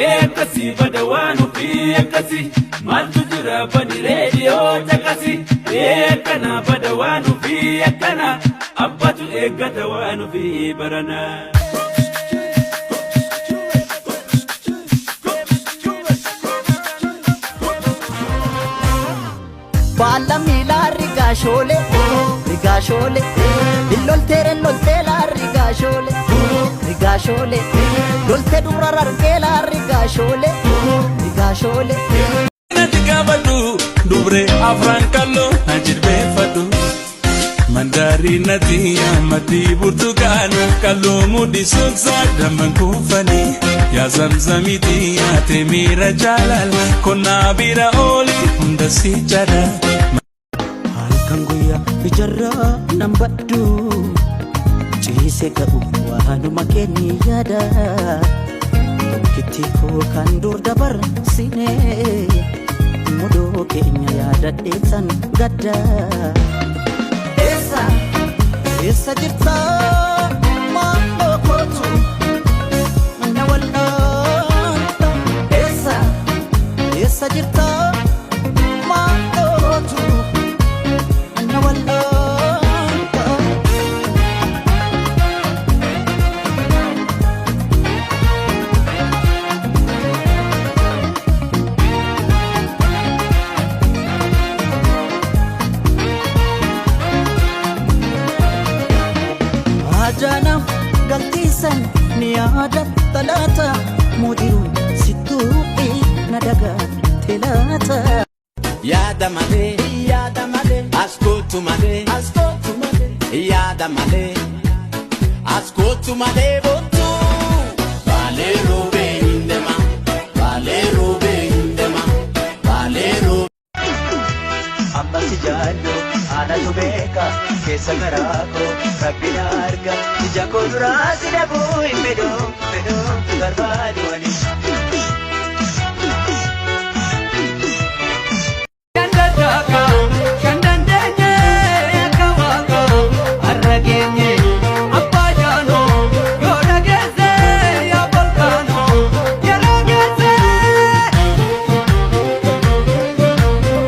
Akkasii bada waan ofii akkasii maaltu jira bani reediyoo caqasi. Akkana bada waan ofii akkana abbatu eeggata waan ofii barana. Baala miilaa rigaashoolee rigaashoolee lolteereen lolteelaa rigaashoolee rigaashoolee loltee dubra rargeelaa rigaashoolee rigaashoolee. Natti gaafadhu dubree afran kalloo na jilbeeffadhu. Mandarii natti ammatti burtukaana kalloo mudhi soksaa damman kuufanii. Yaa zamzamiti yaate miira jaalala konnaa bira ooli hunda si jala. Halkan guyyaa ijarraa nan baddu ciise ga'u waanuma keenya yaada tokkitti koo kan dur dabarsine mudoo keenya yaadadheessan gadda. Eessa eessa jirta maaloo kootu na wal'aanta eessa eessa jirta maaloo kootu. Na wal'aanta. Ajaanaaf galtiisan ni yaada talaata mudiruun sittuu na dagaate laata. Yaada malee, yaada malee, as kootu malee, as kootu malee, yaada malee, as kootu malee boontu. Baalee roobee hin deema, baalee roobee hin deema, baalee roobee. Amma si jaallu anatu beeka keessa garaa koo rabbi na arga ija koo duraa si dhabuu hin fedhu fedhu barbaadu ani.